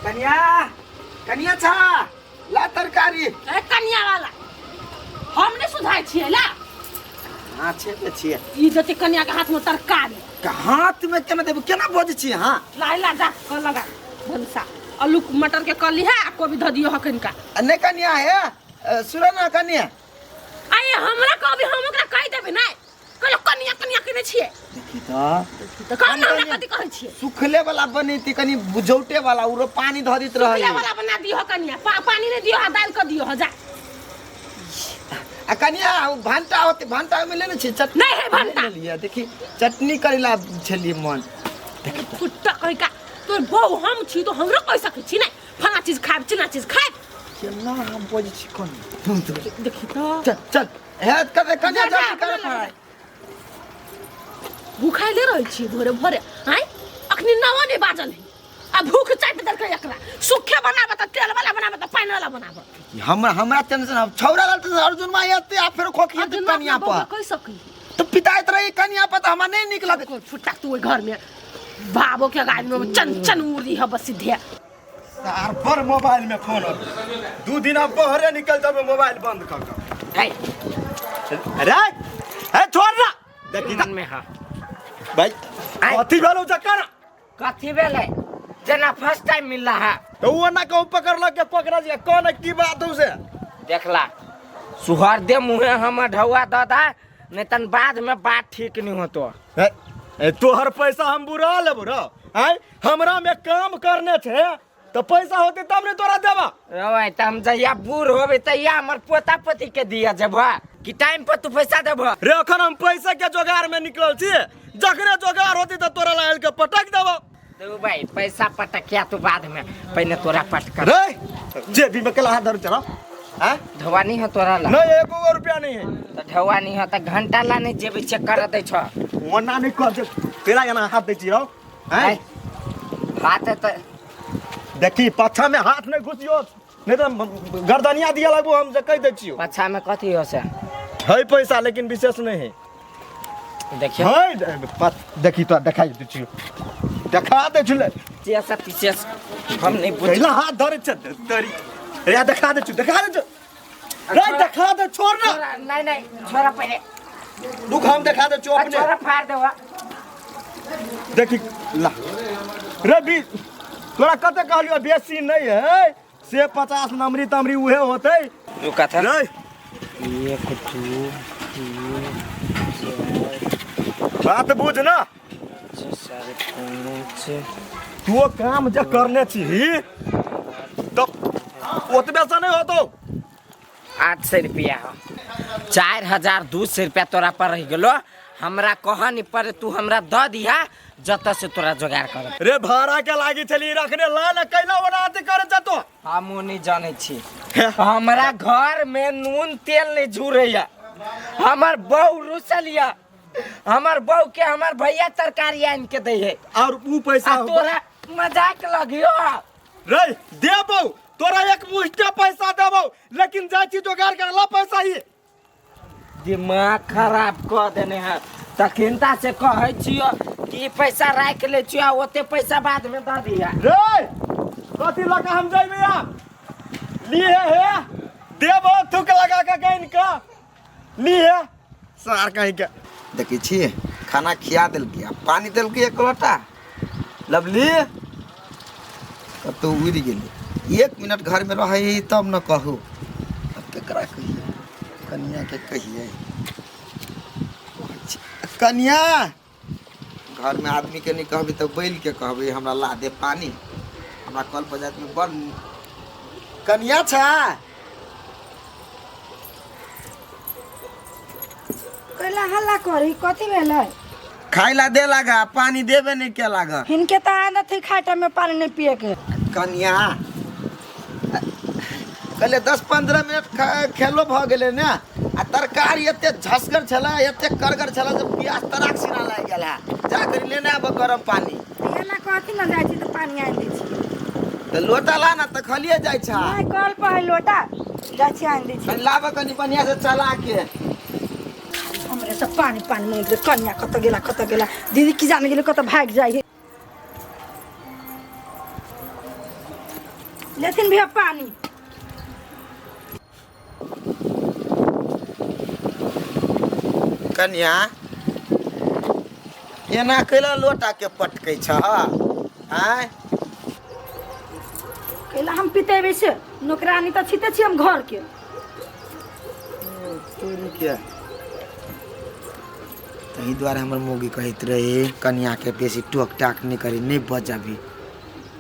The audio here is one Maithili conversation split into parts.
कनिया, कनिया छा ला तरकारी। ए कनिया वाला हम नहीं सुधार छियै ला। हाँ छे पे छियै। ई जते कनिया के हाथ में तरकारी। के हाथ में केना देबो, केना बजै छी हाँ? ला ला जा कर लगा भनसा आलू मटर के कली है आ कोबी धऽ दियो हखन का। आ नहीं कनिया है, सुनो ना कनिया। आये हमरा कहबी हम ओकरा कहि देबै नै। कहलो कनिया कनिया केने छियै। देखी तऽ। तऽ कह ना हमरा कथी कहै छियै। सुखले वाला बनेती कनी बुझौटे वाला उरो पानी धऽ दैत रहै। सुखले वाला बना दियो कनिया, पानी नै दियो दालि कऽ दियो जा। आ कनिया ओ भंटा होते, भंटा में लेने छी चटनी। नहीं है भंटा। ले लिया, देखी चटनी करेला छलिए मन। देखी कुत्ता कहि का तोर बहू हम छी तो हमरो कहि सकै छी नै, फला चीज खायब चिल्ला चीज खायब। केना हम बजै छी कनी। देखी तऽ। चल चल हे कते कनिया जा, जा, जल्दी कर बना पड़ाई। भूखाइले रहै छी भोरे भोरे आँय, अखनी नवा नहि बाजल है आ भूख चाटि देलकै एकरा। सुखे बनाबऽ तऽ तेल वाला बनाबऽ तऽ पानि वाला बनाबऽ। हमरा टेंशन अब छौड़ा रहल तऽ अर्जुन माय एते आ फेर खोखी एते अर्जुन कनिया अपना बौआ पर। कहि सकै। तऽ पिताइत रही कनिया पर तऽ हमरा नहि नीक लगै। कोन फुट्टा तू ओहि घर में बाबो के गाछ में चन चन उड़ी है बस सीधे। सार पर मोबाइल में फोन अब 2 दिन अब बहरे निकल जाबे मोबाइल बंद कर के। ए। अरे ए छोड़ ना। देखी मन में हां। भाई, कथी भेलो जकर? कथी भेलै? जेना फर्स्ट टाइम मिलला है। तो वो ना कहूं पकड़लक के पकड़ा जे कोन की बात हो से? देखला सुहर दे मुहे हम ढौआ द दा, नहीं तन बाद में बात ठीक नहीं होतो। ए, ए, तोहर पैसा हम बुरा लेबो रो। आय हमरा में काम करने छे तो पैसा होते तब ने तोरा देबा। रोय त हम जहिया बूढ़ होबे तहिया हमर पोता पोती के दिया जेबा कि टाइम पर तू पैसा देबा। रे अखन हम पैसा के जोगार में निकलल छी, जखने जोगार होती त तोरा लायल के पटक देबो। तो भाई पैसा पटकिया तू बाद में, पहले तोरा पटक। रे जेबी में कला हाथ धर चला। हां ढौआ नहीं है तोरा ला? नहीं, एको रुपया नहीं है। तो ढौआ नहीं है त घंटा ला नहीं जेबी चेक कर दे छ। ओना नहीं कर दे, तेरा यहाँ हाथ दे छी रहो। हैं? हाथ है त देखी पाछा में हाथ नहीं घुसियो, नहीं तो गर्दनिया दिया लगबो हम जे कह दे छियो। पाछा में कथी हो से? है पैसा लेकिन विशेष नहीं है। देखियो। है, देखी तो दिखाई दे छियो। देखा दे छियो ले। जैसा पीछे हम नहीं बुझ। पहला हाथ धरे छ तरी। रे देखा दे छियो, देखा दे छियो। रे देखा दे, छोड़ ना। छोड़ा, नहीं, नहीं, छोड़ा पहले। रुक, हम देखा दे छियो अपने। छोड़ा, फाड़ देवा। देखी ला। रे बी तोरा कते कहलियो बेसी नहीं है, से 50 नमरी तमरी उहे होते। रुका था। रे। 1 2 3 4। बात बुझ ना। 5.5। तू वो काम जे करने छी तो ओतबे से नहीं होतो। 800 रुपया हो। 4200 रुपया तोरा पर रह गेलो। हमरा कह नहीं पड़े, तू हमरा the दिया जत से तोरा जोगाड़ कर। रे भाड़ा के लागी छली रखने ला ना कैला ओना अथी करे जतो। हम नहीं जाने छी। हमरा घर में नून तेल नहीं झुरैया, हमर बहू रुसलिया, हमर बहू के हमर भैया तरकारी आन के दै है। और ऊ पैसा आ तोरा मजाक लगियो। रे देबौ तोरा एक मुष्टे पैसा देबौ, लेकिन जाइ छी जोगाड़ कर ला पैसा ही। दिमाग खराब क देने है। तखिनता से कहै छियो कि पैसा राख ले छियो, ओते पैसा बाद में the दिया। रे कथी लगा हम जइबे आ लिए हे देबौ थुक लगा के गइन का लिए सार कहीं के। देखै छी खाना खिया देलकै आ पानी देलकै एक लोटा। लवली कतौ उड़ि गेलै। 1 मिनट घर में रहै तब न कहू। अब केकरा कहियै? कनिया के कहियै। कनिया घर में आदमी के नहीं कहबी तो बैल के कहबी हमरा ला दे पानी, हमरा कल पर जात में बड़ कनिया छा। कैला हल्ला करी, कथी भेलै? खाय ला दे लागा, पानी देबे नहीं के लागा। हिनके तो आदत है खाय टाइम में पानी नहीं पिए के। कनिया कहले 10-15 मिनट खेलो भ गेलै ने, आ तरकारी एते झसगर छलै, एते करगर छलै जे प्याज तराक सिना लागि गेल है। जा करी लेने आब गरम पानी। एना कहती ना जाइ छी तऽ पानी आनि दै छी। तऽ लोटा ला ना तऽ खलिए जाइ छा। नहि, कल पर है लोटा, जाइ छी आनि दै छी। कनि लाबऽ कनि बढ़िया से चला के। हमरे सब पानी पानी मांगि गेलै, कनिया कतऽ गेला कतऽ गेला, दीदी की जाने गेलै कतऽ भागि जाइ है। लेथिन भैया पानी। कन्या एना कैला लोटा के पटकै छह आँय? कैला हम पितेबै से नौकरानी तऽ छिते छी हम घर के। तोरी के ताहि दुआरे हमर मौगी कहैत रहे कनियाके बेसी टोक टाक नहि करी, नहि बजबी,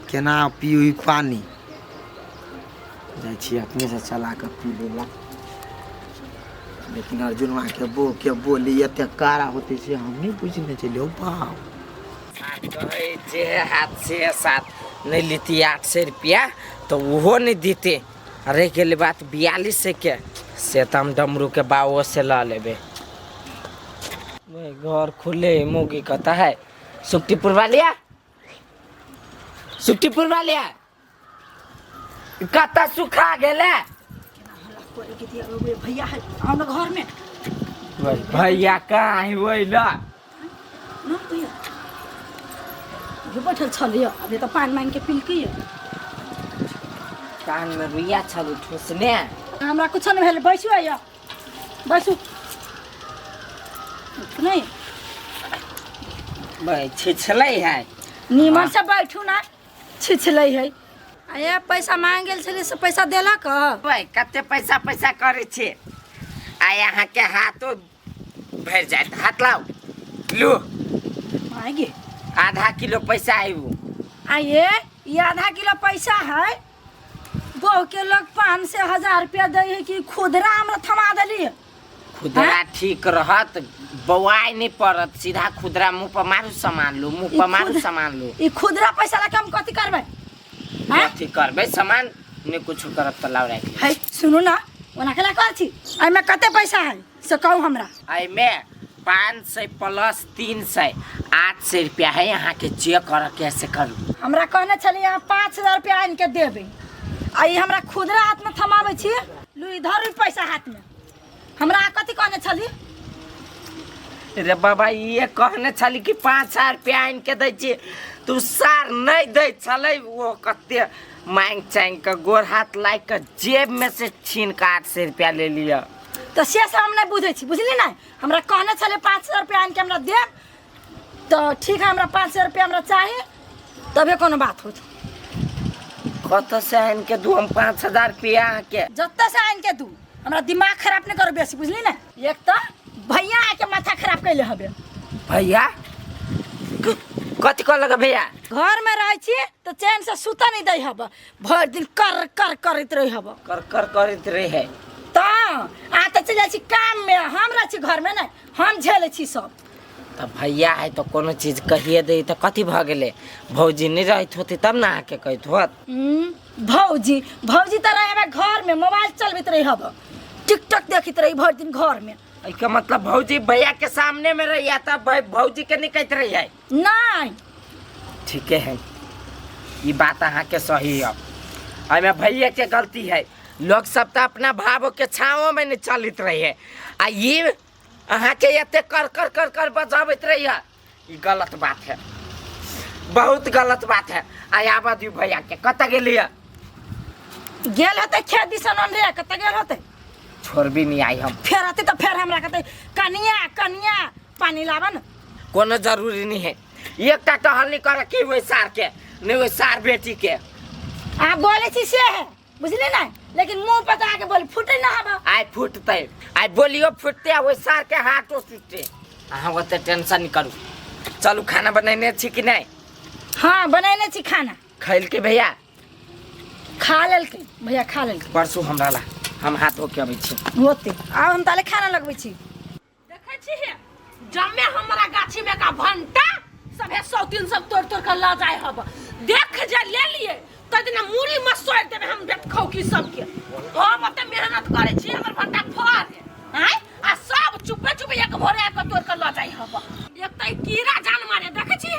केना पीबी पानी। जाइ छी अपनेसँ चला कऽ पी लेला। लेकिन अर्जुनवा के बो के बोली एते कारा होते से हम नहि बुझने छलियै। बाप कहै जे हाथ से साथ नहि लेती 800 रुपया तऽ ओहो नहि देते। रहि गेलै बात 4200 के, से तऽ हम डमरू के बाबो से लऽ लेबै। घर खुले मौगी कतऽ है? सुखटीपुर वालिया, सुखटीपुर वालिया कतऽ सुखा गेलै? भैया है आओ ना घर में। भैया कहाँ है? वही ला ना भैया अभी बैठल छलियै, अभी तऽ पानि मानि के पिलकै। कान में रुइया छलू ठोसने। हमरा कुछो नहि भेल। बैसू आइया, बैसू। नहीं छिछलै है। नीमन से बैठू ना, छिछलै है। आ ये पैसा मांग गेल छलै से पैसा देलक? भाई कते पैसा पैसा करै छी, आ अहाँके हाथो भरि जायत। हाथ लाउ, लू। आगे आधा किलो पैसा आबू। आ ये आधा किलो पैसा है? बहू के लोग 500 1000 रुपया दै है कि खुदरा हमरा थमा देली? खुदरा ठीक रहत, बौआइ नहीं पड़त। सीधा खुदरा मुँह पर मारू सामान लू, मुँह पर मारू सामान लू। ई खुदरा पैसा लऽ के हम कथी करबै? कथी करबै? सामान नहीं कुछ करब तऽ लाउ राखि। है सुनू ना, ओना केला कहै छी, एहिमे कते पैसा है से कहू हमरा। एहिमे 500 प्लस 300, 800 रुपया है। अहाँके जे करऽ के से करू। हमरा कहने छलियै अहाँ 5000 रुपया आनि के देबै, आ ई हमरा खुदरा हाथमे थमाबै छी। लू इधर पैसा हाथमे। हमरा कथी कहने छली? रे बाबा, ये कहने छली कि 5000 रुपया आनि के दै छी, तू सार नहीं दै छलै। वो कते मांग चांग के गोर हाथ लागि के जेब में से छीन के 800 रुपया ले लिअ। तऽ से सब हम नहीं बुझै छी, बुझली ने? हमरा कहने छलै 5000 रुपया आनि के हमरा देब तऽ ठीक है। हमरा 500 रुपया हमरा चाही, तबे कोनो बात होत। कतऽ से आनि के दू हम 5000 रुपया अहाँके? जतऽ से आनि के दू, हमरा दिमाग खराब नहीं करो बेसी, बुझली ने? एक तऽ भैया आके माथा खराब कैले हबे। भैया कथी कहलक भैया? घर में रहै छी तऽ चैन से सुतऽ नहीं दै हब, भरि दिन कर कर करैत रहै हब। कर कर करैत रहे। तऽ अहाँ तऽ चलि जाइ छी काम में, हम रहै छी घर में, नहीं हम झेलै छी सब। तऽ भैया है तऽ कोनो चीज कहिए दे तऽ कथी भऽ गेलै? भौजी नहि रहैत होतै तब ने अहाँके कहैत होत। भौजी भौजी तऽ रहे घर में, मोबाइल चलबैत रही हब, टिकटॉक देखैत रही भरि दिन घर में। एहिके मतलब भौजी भैया के सामने में रही तब भौजी के नहीं कहैत रही है? नहीं। ठीके है, ई बात अहाँके सही है। एहिमे भैया के गलती है। लोग सब तऽ अपना भावो के छाँवो में नहीं चलैत रही है, आ ई अहाँके एते कर कर कर कर बजाबैत रही है, ई गलत बात है, बहुत गलत बात है। आ आबऽ दियौ भैया के। कतऽ गेलियै? गेल होतै खेत दिसन रे, कतऽ गेल होतै? छोड़बी नहीं आई हम। फेर अतै तऽ फेर हमरा कहतै कनिया कनिया पानी लाबऽ ने। कोनो जरूरी नहीं है, एकटा टहल नहीं करऽ के ओहि सार के नहीं ओहि सार बेटी के। अहाँ बोलै छी से है, बुझली ने? लेकिन मुंह पर तऽ अहाँके बोली फूटै ना हबऽ। आइ फूटतै, आइ बोलियो फूटतै आ ओहि सार के हाथो टूटतै। अहाँ ओते टेंशन नहीं करू। चलू, खाना बनेने छी कि नहीं? हाँ, बनेने छी खाना। खैलके भैया? खा लेलकै भैया, खा लेलकै। परसू हमरा ला, हम हाथ धो के अबै छी। होते आब हम ताले खाना लगबै छी। देखै छी हे, जमे हमरा गाछी में का भंटा सभे सौतीन सब तोड़ तोड़ के ल जाय हब। देख जे ले लिए त दिना मूड़ी में सोर देबे हम बेट खौकी सबके। हम ओते मेहनत करे छी हमर भंटा फर आय, आ सब चुपे चुपे एक भोरे आबि के तोड़ के ल जाय हब। एक त ई कीड़ा जान मारे, देखै छी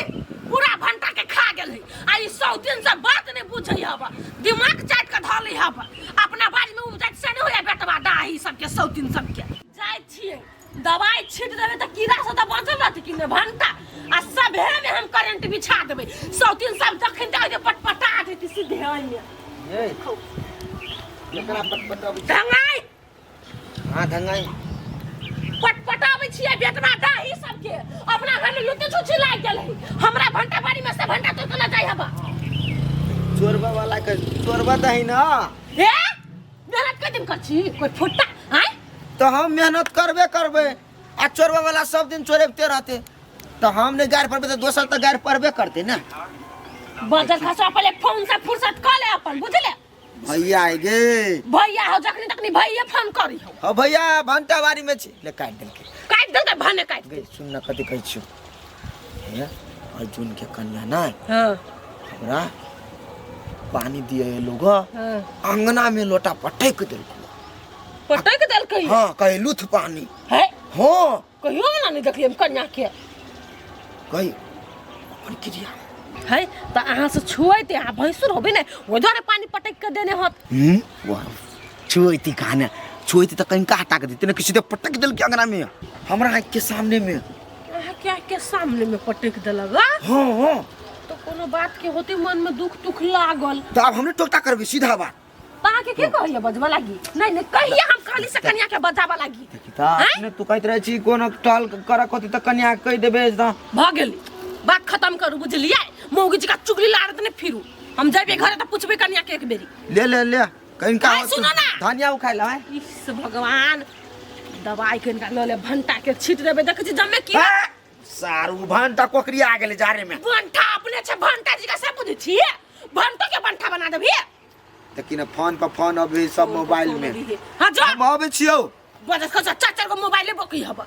पूरा भंटा के खा गेल है। आ ई सौतीन सब बात नहीं बुझै हब, दिमाग चाट के धऽ लै हब। अपना बाड़ी में उपजत से नहीं होया बेटवा डाही सबके सौतीन सबके। जाइ छियै दवाई छीट देबै तऽ कीड़ा से तऽ बचल रहतै कि नहि भंटा। आ सभे में हम करेंट बिछा देबै, सौतीन सब जखन जाय जे पटपटा देतै सीधे ओहिमे। ये एकरा पटपटाबै छी। धंगाई हाँ धंगाई पटपटाबै छियै बेटवा डाही सबके अपना घर में लुते छुछी लागि गेल है हमरा भंटा बाड़ी में से भंटा तोड़ के ल जाय हबा चोरबा वाला के चोरबा दही ना हे मेहनत के दिन कर छी कोई फुट्टा आय तो हम मेहनत करबे करबे आ चोरबा वाला सब दिन चोरेबते रहते तो हम नहीं गारि पड़बे तो दोसर तो गारि पड़बे करते ना बजर खसवा पहले फोन से फुर्सत क ले अपन बुझले भैया आइ गे भैया हो जखनी तखनी भैया फोन करी हो हो भैया भंटा बाड़ी में छी ले काटि देलकै काटि देलकै भने काटि गे सुन न कथी कहै छियौ हे अर्जुन के कन्या नै हां हमरा पानी दिए लोग हां अंगना में लोटा पटक देलको पटक देलकै हाँ कहे लुथ पानी है हाँ कहियो ना नहीं देखलियै हम कन्या के कही अपन क्रिया है तऽ अहाँ से छुएते अहाँ भैंसुर होबे ने ओहि दुआरे पानी पटक के देने होत वाह छुएती कहाँ ने छुएती तऽ कहीं हटा के देते ने किसी पटक देलकै अंगना में हमरा आँख के सामने में अहाँ के आँख के सामने में पटक देलक आ? हाँ हाँ तो कोनो बात के होते मन में दुख तुख लागल तो आब हमने टोकता करबी सीधा बात तऽ अहाँके के कहैया बजबऽ लागी नहीं नहीं कहिया हम कहली से कन्या के बजाबऽ लागी देखी तऽ अपने तू कहैत रहै छी कोनो टहल करऽ कहती तऽ कन्या के कहि देबे तऽ भऽ गेली बात खत्म करू बुझलियै मौगी जी का चुगली लारत ने फिरू हम जेबै घरे तऽ पुछबै कन्या के एक बेरी ले ले ले कहीं का आइ सुनो ना। धनिया उखाइ ले इस भगवान दवाई के इनका लऽ ले भंटा के छीट देबै देखै छी जमे की सारू भंटा कोकरी आ गेलै जारे में भंटा अपने छै भंटा जी का से बुझै छियै भंटो के भंटा बना देबही देखी ना फोन पर फोन अभी सब मोबाइल में हाँ जो हम अबै छियौ बजत खसा चार चार गो मोबाइले बोकी हब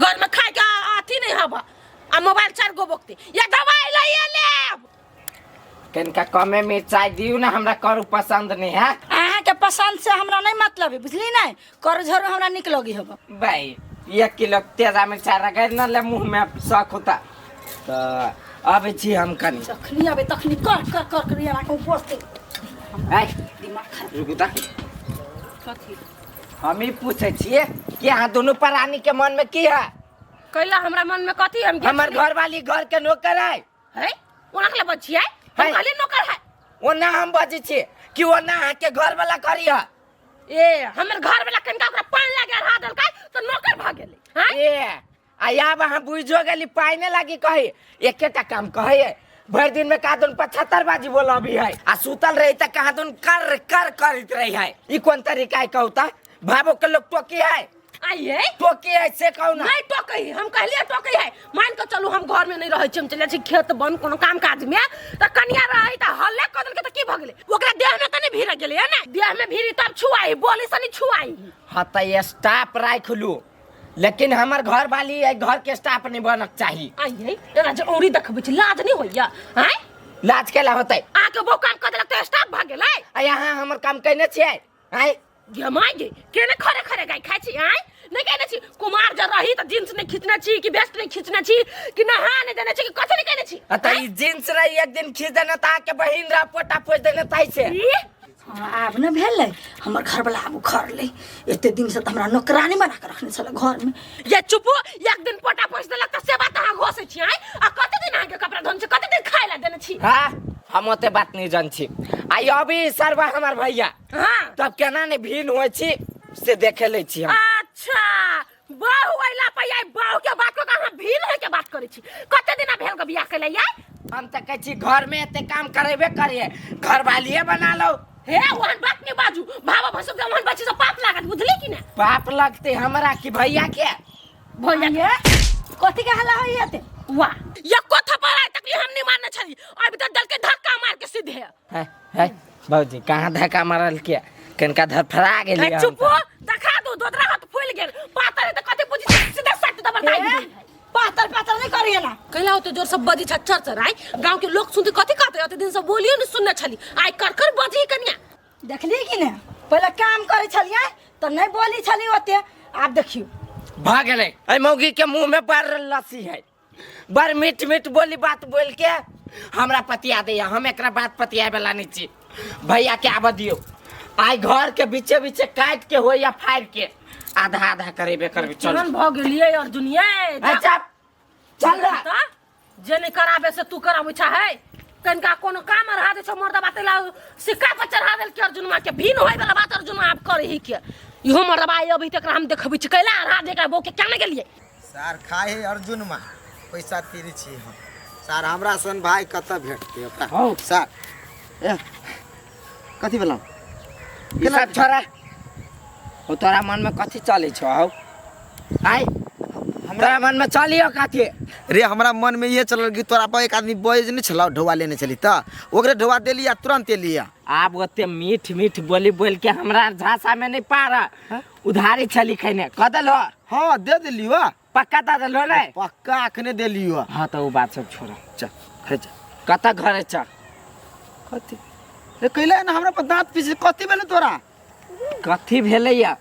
घर में खाए के अथी नहीं हब आ मोबाइल चार गो बोकते या दवाई लइए लेब कनिका कमे मिरचाइ दियौ ने हमरा करू पसंद नहीं है अहाँके पसंद से हमरा नहीं मतलब है बुझली नहीं करू झरू हमरा निक लगी हब भाई एक किलो तेजा मिरचाइ रगड़ि न ले मुँह में शौक होता तऽ अबै छी हम कनि जखनी आबे तखनी कर कर कर कर यहाँ के उपस्थित आइ दिमाग खराब रुकू तऽ कथी हम ई पूछै छियै कि अहाँ दुनू प्राणी के मन में की है कैला हमरा मन में कथी हम हमर घरवाली घर के नौकर है है ओना के बचियै हम है। कहली नौकर है ओना हम बजै छियै कि ओना अहाँके घरवाला करी है ए हमर घर वाला कनिका ओकरा पानि लगा रहा देलकै तऽ नौकर भऽ गेलै हैं ए आ आब अहाँ बुझियो गेली पाइने लागी कही एकेटा काम कहै भरि दिन में कहाँ दुन 75 बाजी बोलबी है आ सुतल रही तऽ कहाँ दुन कर कर करैत रही है ई कोन तरीका है कहू तऽ भाबो के लोग टोकी है आइए टोकी है से कहू ना नहीं टोकै हम कहलिए टोकै है मान के चलू हम घर में नहीं रहै छी हम चलि जाइ छी खेत बन कोनो काम काज में तऽ कनिया रहै तऽ हल्ले कऽ देलकै तऽ की भऽ गेलै ओकरा देह में तऽ नहीं भीड़ गेलै है ने देह में भीड़ी तब छुआई बोली से नहीं छुआई हाँ तऽ स्टाफ राखि लू लेकिन हमर घर वाली एहि घर के स्टाफ नहीं बनक चाही आइए एना जे औरी देखबै छी लाज नहीं होइया आँय लाज केला होतै अहाँके बहु काम कऽ देलक तऽ स्टाफ भऽ गेलै आ यहाँ हमर काम केने छियै आँय गमाइ गे केने खरे खरे गाय खाइ छी आँय नहि कहने छी कुमार जब रही तऽ जींस नहि खींचने छी कि वेस्ट नहि खींचने छी कि नहा नहि देने छी कि कथी नहि केने छी आ तऽ ई जींस रही एक दिन खींच देने तऽ अहाँके बहिन रह पोटा पोछि देने ताहि से ई? हाँ, आब ने भेलै हमर घरवला आब उखड़लै एते दिनसँ तऽ हमरा नौकरानी बना कऽ रखने छलै घरमे ये चुपू एक दिन पोटा पोछि देलक तऽ से बात अहाँ घोसै छी आँय आ कते दिन अहाँके कपड़ा धोने छी कते दिन खाय लए देने छी हाँ हम ओते बात नहीं जान छी आई अभी सरवा हमर भैया हाँ तब केना ने भीन होइ छी से देखे लै छी हम अच्छा बहु अइला पर आई बहु के बात कऽ के अहाँ भीड़ होय के बात करै छी कते दिना भेल के बियाह केले यार हम तऽ कहै छी घर में एते काम करेबे करिए घरवालिये बना लो हे ओहन बात नहीं बाजू भावा भसुक के ओहन बच्ची से पाप लागत बुझली कि ना पाप लगते हमरा कि भैया के भैया के कथी के हल्ला होइए एते वाह एको थप्पड़ आइ तक हम नहीं मारने छली अभी तक दल के धक्का मार के सीधे है है भौजी कहाँ धक्का मारल के कनका धरफड़ा गेली ए, चुप हो देखा दू दोदरा हाथ फूल गेल पातर है त कथी बुझी सीधा सट दबर दाइ गेल पातर पातर नहीं करिए ना कैला होते जोर सब बजी छच्चर चर आइ गांव के लोग सुनते कथी कहते ओते दिन से बोलियो नहीं सुनने छली आइ कर कर बजी कनिया देखली कि ने पहिले काम करै छलियै तऽ नहीं बोली छली ओते आब देखियौ भऽ गेलै एहि मौगी के मुंह में बड़ लस्सी है बड़ मीठ मीठ बोली बात बोल के हमरा पतिया दैया हम एकरा बात पतियाए वाला नहीं छी भैया के आबऽ दियौ आइ घर के बीचे बीचे काटि के हो या फाड़ि के आधा आधा करेबे करबे चल केहन भऽ गेलियै अर्जुन ये अच्छा चल रे। तऽ जे नहि कराबे से तू कराबै चाहे कनिका कोनो काम रहा दै छौ मर्दबा तैला सिक्का पर चढ़ा देलकै अर्जुनमा के भिन होय वाला बात अर्जुनमा आब करे ही के इहो मरबा अभी तक हम देखबै छी कैला राधे के बो के केना गेलियै सार खाए है अर्जुन मा पैसा तीरी छी हम सार हमरा सन भाई कतऽ भेटतै ओकरा हौ। सार ए कथी भेलौ ई सब छोड़ा हो तोरा मन में कथी चलै छौ हौ आय हमरा मन में चलियो कथी रे हमरा मन में ये चलल कि तोरा पर एक आदमी बज नहीं छलौ ढोआ लेने छली तऽ ओकरे ढोआ देली आ तुरंत एली आ आब ओते मीठ मीठ बोली बोल के हमरा झांसा में नहीं पारा उधारी छली खैने कह देलो हाँ दे देली वा पक्का दे देलो ने पक्का अखने देली वा हाँ तो वो बात सब छोड़ा चल घरे चल कतऽ घरे चल कथी रे कैला ना हमरा पर दांत पीसे कथी भेलै तोरा कथी भेलैया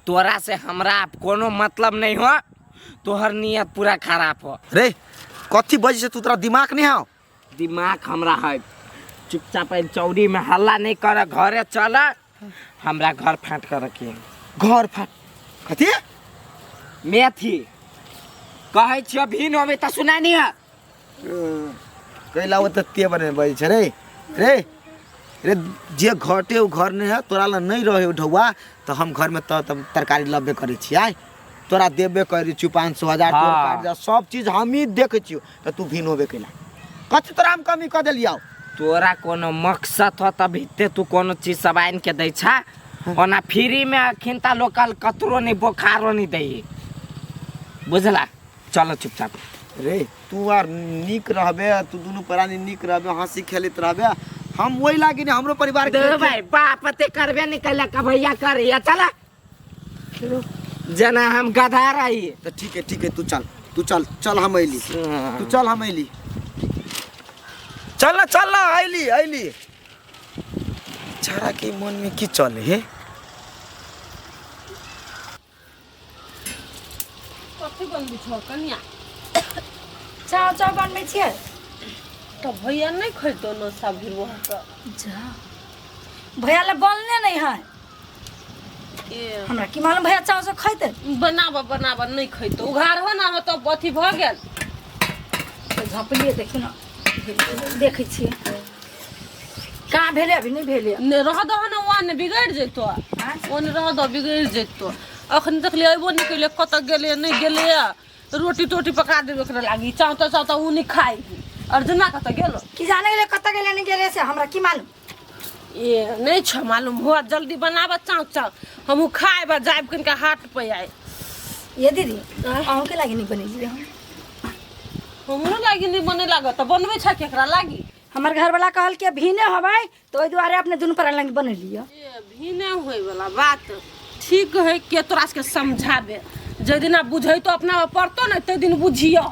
तोरा से हमरा आब कोनो मतलब नहीं हो तोहर नियत पूरा खराब हो रे कथी बजै छै तू तोरा दिमाग नहीं हौ दिमाग हमरा है चुपचाप एहि चौरी में हल्ला नहीं कर घरे चल हमरा घर फाट कर रखिए घर फाट कथी मेथी कहै छियो भिन होबे तऽ सुना नहीं है कैला ओ तऽ ते बने बजै छै रे रे रे जे घटे ओ घर नहीं है तोरा लग नहीं रहे ओ ढौआ तऽ हम घरमे तऽ तब तरकारी लबे करै छी आय तोरा देबे करै छियौ 500 1000 तोर हाँ। काटि जा सब चीज हमही देखै छियौ तऽ तू भिन होबे कैला कथी तोरा हम कमी कऽ देलियौ तोरा कोनो मकसद हो तभी ते तू कोनो चीज सब आनि के दै छा ओना फ्री में अखिनता लोकल कतरो नहीं बोखारो नहीं दै बुझला चलो चुपचाप रे तू आर नीक रहबे तू दुनू प्राणी नीक रहबे हंसी खेलैत रहबे हम ओहि लागी ने हमरो परिवार के दे भाई बाप ते करबे नहीं कैला कभैया करे चला जना हम गधा रही तऽ ठीक है ठीक है तू चल तू चल चल हम अयली तू चल हम अयली चल ना चल ना अयली अयली बेचारा के मन में की चले हे कथी बनबै छौ कनिया चाव चाव बनबै छियै तऽ भैया नहि खैतो न सब के जा भैया ले बनले नहीं है ए हमरा की मालूम भैया चाव से खैते बनाबऽ बनाबऽ नहि खैतो उघार हो ना हो तब अथी भऽ गेल तऽ झपलियै देखियौ ने देखै छियै कहाँ भेलै अभी नहि भेलै ने रह दहो ने वहाँ ने बिगड़ि जैतो ओने रह दहो बिगड़ि जैतो अखन देखलियै अयबो नहि केलै कतऽ गेलै नहि गेलै रोटी तोटी पका देबै ओकरा लागी चावता चावता ओ नहि खाइ अर्जुना कतऽ गेलो की जाने गेलै कतऽ गेलै नहि गेलै से हमरा की मालूम ए नहि छौ मालूम हुआ जल्दी बनाबऽ चाव चाव हमहूँ खायब आ जायब कनिका हाट पे आइ ये दीदी अहूँके लागि नहि बनेलियै हम हमरो लागी नहि बने लागत तऽ बनबै छै केकरा लागी हमर घरवाला कहल कि भीने होबै तऽ ओहि दुआरे अपने दुनू पर लग बनेलियै ए भीने होय वाला बात ठीक है के तोरा सबके समझाबे जाहि दिना बुझैतो अपना पड़तो ने ताहि दिन बुझियो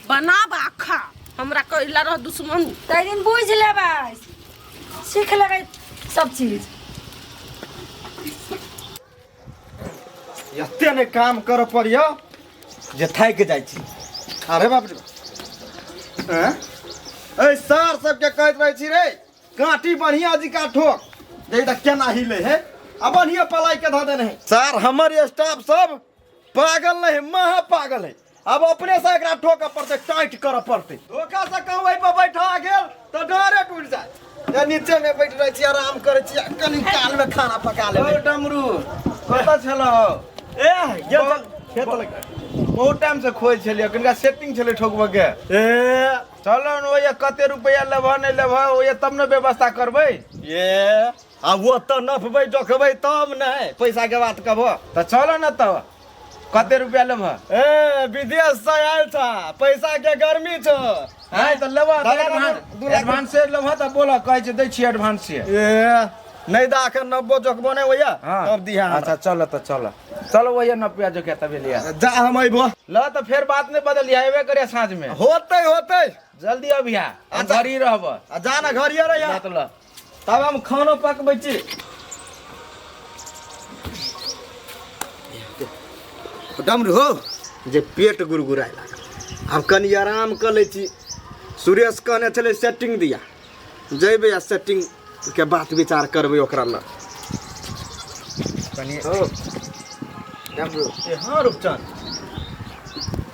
बनाब आ खा हमरा कैला रह दुश्मन ताहि दिन बुझि लेबै सीख लेबै सब चीज एते ने काम करऽ पड़ियो जे थाकि जाइ छी अरे बाप रे बाप। ऐ सार सबके कहैत रहै छी रे काँटी बढ़िया जिका ठोक जे तऽ केना हिले है आ बढ़िया पलाई के धऽ देने है सर हमर स्टाफ सब पागल नहीं है महा पागल है अब अपने से एकरा ठोकऽ पड़तै टाइट करऽ पड़तै धोखा से कहूँ एहि पर बैठा गेल तऽ डरे टूटि जाय जे नीचे में बैठ रहै छी आराम करै छी आ कनी काल में खाना पका लेबै ओ डमरू कतऽ छलहो ए गेल छल खेत लग बहुत टाइम से खोज छलियै कनिका सेटिंग छलै ठोकबऽ के ए चलो ने ओहिया कते रुपैआ लेबह नहि लेबह ओहिया तब ने व्यवस्था करबै ए आ वो तऽ नफबै जोखबै तब ने पैसा के बात कहबो तऽ चलो ने तब कते रुपैआ लेबह ए विदेश से आयल छ पैसा के गर्मी छो नहि तऽ लेबह दादा, दू लाख एडवांसे लेबह तऽ बोलह कहै छै दै छियै एडवांसे ए नहीं दा अखन नब्बो जोखबो नहीं होइया तब दिहा हमरा। अच्छा चल तऽ चल चल ओहिया नपिया जोखिया तबे लिया जा हम अइबो ल तऽ फेर बात नहि बदलिया अयबे करिया साँझ में होतै होतै जल्दी अबिहा हम अच्छा। घर ही रहब आ जा ना घरिये रहिया ल तऽ ल तब हम खानो पकबै छी डमरू हो जे पेट गुरगुराय लागल आब कनि आराम कऽ लै छी सुरेश कहने छलै सेटिंग दिया जयबै आ सेटिंग के बात विचार करबै ओकरा लग कनि हो डमरू ए हाँ रूपचंद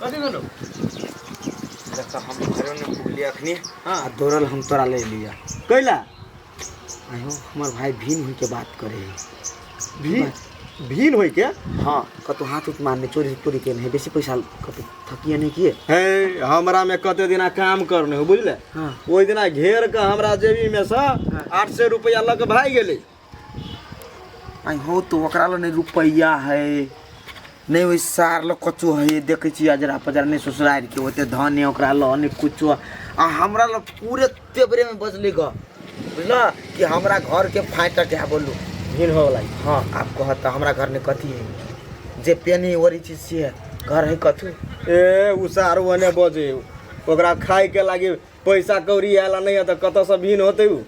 कथी भेलौ देख हम घरो नहि पुगलियै अखनी हाँ। आ दौड़ल हम तोरा ले लिया कैला आयो हमर भाई भीन होई के बात करे है। भीन भीन होई के? हाँ, कतौ हाथ उत मारने चोरी तोरी के नहीं, बेसी पैसा कतौ थकिए नहीं किए। हे हमरा में कते दिना काम करने हो बुझले। हाँ। ओहि दिना घेर के हमरा जेबी में से 800 रुपया लऽ के भागि गेलै। आई हो तो ओकरा लग नहीं रुपैया है, नहीं ओहि सार लग कछु है, देखै छी अजरा पजरा नहीं ससुरारि के ओते धन है ओकरा लग नहीं कुछो, आ हमरा लग पूरे तेबरे में बजलै ग, बुझल कि हमरा घर के फाटक है बोलू भीन हो वाला। हाँ आप कहत हमरा घर में कथी है जे पेनी ओरी चीज से है, घर है कथू। ए उ सार ओने बजे ओकरा खाए के लागी पैसा कौड़ी आयल नहीं है तऽ कतऽ से भीन होतै उ।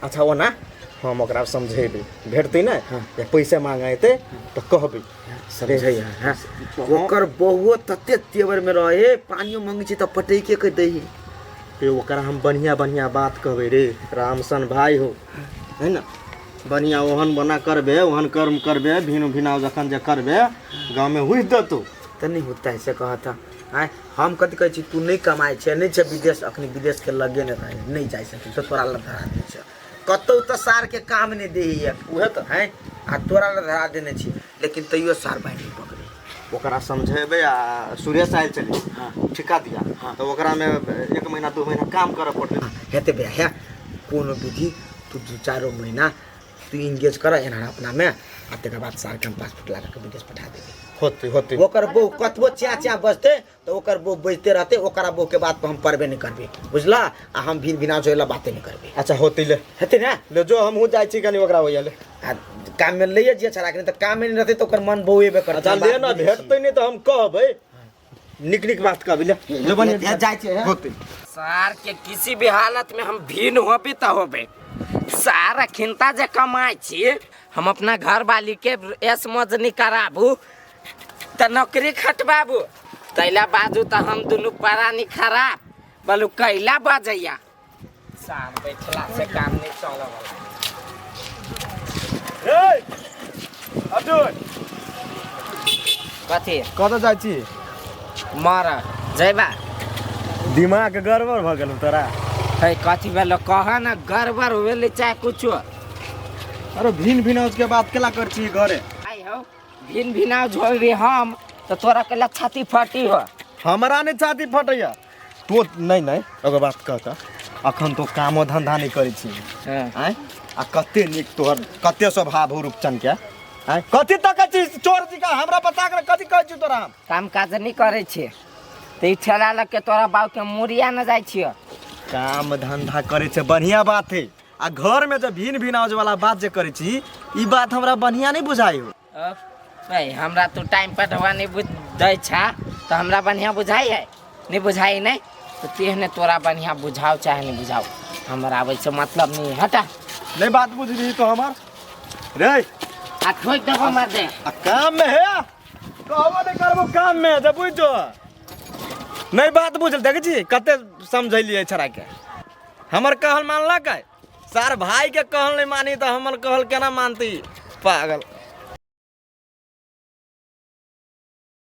अच्छा ओना हम ओकरा समझेबै, भेटतै ने। हाँ। या पैसा मांगे एतै तऽ कहबै। समझै हाँ, ओकर बहुओ तते तेवर में रहे, पानियो मंगै छै तऽ पटैके के दै है। ए ओकरा हम बढ़िया बढ़िया बात कहबै रे, रामसन भाई हो है ना, बढ़िया ओहन बना करबे, ओहन कर्म करबे, भिन भिनाव जखन जे करबे गाँवमे हुइस देतौ। तऽ नहीं होता है से कहता आँय, हम कथी कहै छी तू नहीं कमाइ छै, नहीं छै विदेश, अखनी विदेश के लगे नहीं रहे, नहीं जाइ सकै तऽ तोरा लग धरा दै छै, कतौ तऽ सार के काम नहीं दै है उहे तऽ हैं, आ तोरा लग धरा देने छी, लेकिन तैयो सार भाई नहीं पकड़े। ओकरा समझेबै आ सुरेश आयल छलै। हाँ। ठिका दिया। हाँ। तऽ ओकरामे 1 महीना 2 महीना काम करऽ पड़तै। हेतै भैया, हे कोनो विधि तू 2-4 महीना तू इंगेज कर एना अपना में, आ तकर बाद सार के हम पासपोर्ट लगा के विदेश पठा देबै। होतै होतै। ओकर बहू कतबो च्या च्या बजतै तऽ ओकर बहू बजते रहतै, ओकरा बहू के बात पर हम पड़बे नहीं करबै, बुझला, आ हम भिन भिना जोइला बाते नहीं करबै। अच्छा होतै ले। हेतै ने? ले जो हमहूँ जाइ छी कनि ओकरा ओइया ले। आ काम में लैए जिए छड़ा के, नहीं तऽ काम में नहीं रहतै तऽ ओकर मन बौएबे करतै। अच्छा ले ना, भेटतै नहीं तऽ हम कहबै, निक निक बात कहबै ले। जो बढ़िया जाइ छियै, हे। होतै। सार के किसी भी हालत में हम भीन होबे तऽ होबे, सारा खिनता जे कमाइ छी हम अपना घर वाली के ऐश मौज नहीं कराबू तऽ नौकरी खटबाबू, तैला बाजू तऽ हम दुनू प्राणी खराब बोलू कैला बजैया। सार बैठला से काम नहीं चलऽ वाला। ए अर्जुन कथी कतऽ जाइ छी? मर जयबा। दिमाग गड़बड़ भऽ गेलौ तोरा। है कथी भेलो कह ना, गड़बड़ भेलै चाहे कुछो। अरे भिन भिनाउज के बात केला कर छी घरे? आई हो भिन भिनाउज होबे हम तऽ तोरा केला छाती फटी हो। हमरा नहीं छाती फटैया तो नहीं नहीं एगो बात कह तऽ अखन तो कामो धंधा नहीं करै छी। हाँ। आँय आ कते नीक तोहर कते स्वभाव हो रूपचन के। आँय कथी तकै छी चोर जी का हमरा बता के कथी कहै छी तोरा? हम काम काज नहीं करै छी तऽ ई ठेला लग के तोरा बाप के मुड़िया न जाइ छियो। काम धंधा करै छै बढ़िया बात है, आ घर में जे भिन भिनाउज वाला बात जे करै छी ई बात हमरा बढ़िया नहीं बुझाइ हो। नहीं हमरा तू टाइम पर ढवा नहीं बुझ दै छा तऽ हमरा बढ़िया बुझाइ है, नहीं बुझाइ नहीं तऽ तेहने तोरा बढ़िया बुझाओ चाहे नहीं बुझाओ, हमरा आबै से मतलब नहीं। हटा नहीं बात बुझली तो हमार रे आ ठोक देबो मार दे। आ काम में है कहबो नहीं करबो काम में जब बुझ जो नहीं बात बुझल। देखै छी कते समझैलियै छड़ा के, हमर कहल मानलक है सार भाई के कहल नहीं मानी तऽ हमर कहल केना मानती पागल।